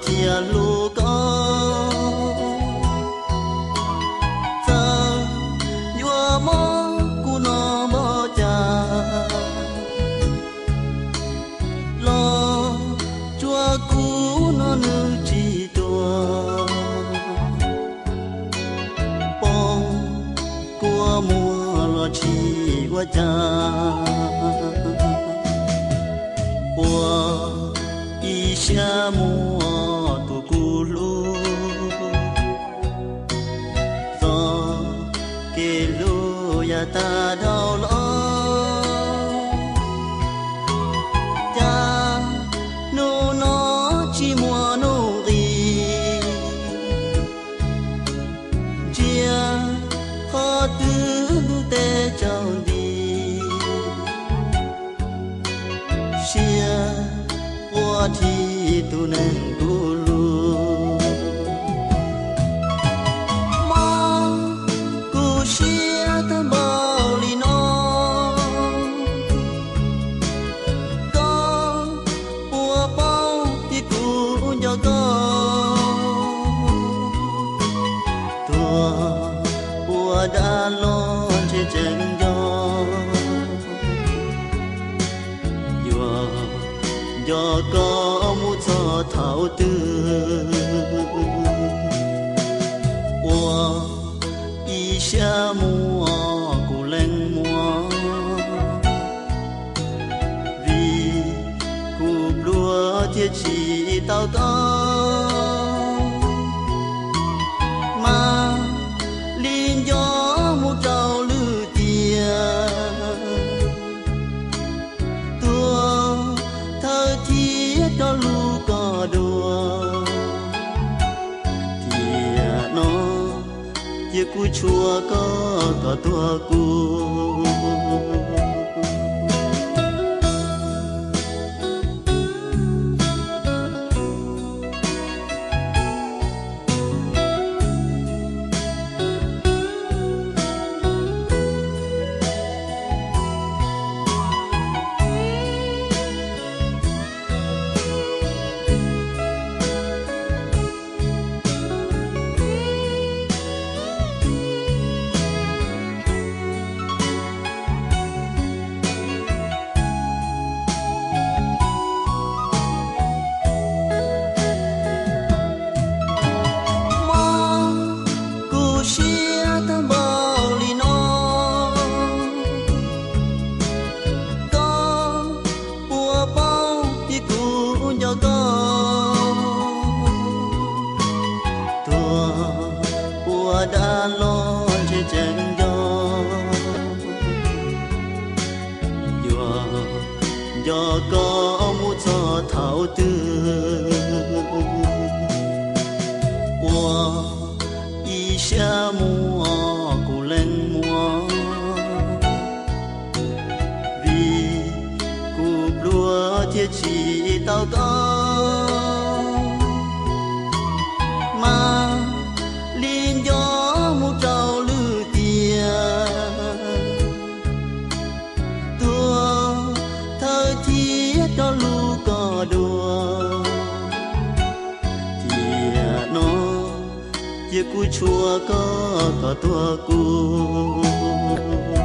thiaj hlub koj. Txawm yuav mob kuv no npaum cas los tsuas kuv no nws tsis tuag. Poob kua muag los tsis ua cas, ua ib siab muag tus kuv hlub. Txoj kev hlub yav tag dhau los, cas hnub no tsis muaj nuj nqis. Ntsia qhov twg ntuj teb tsaus nti, siab quaj dhi tus neeg kuv hlub. Mob kuv siab tag npaum li no, koj puas paub tias kuv nco koj? Tuag ua dab los ntshe tseem nco, yuav nco koj mus txog thaum twg. Ua ib siab muag kuv lees muag, vim kuv pluag thiaj tsis tau koj. Mas li nco mus rau lwm tiam, tuag thawj thiab rov lub koj dua. Tiam no cia kuv tshua koj kom tuag kuv. Mob kuv siab tag npaum li no, koj puas paub tias kuv nco koj? Tuag ua dab los ntshe tseem nco, yuav nco koj mus txog thaum twg. Ua ib siab muag kuv lees muag, vim kuv pluag thiaj tsis tau koj. Mas li nco mus rau lwm tiam, tuag thawj thiab rov lub koj dua. Tiam no cia kuv tshua koj kom tuag kuv.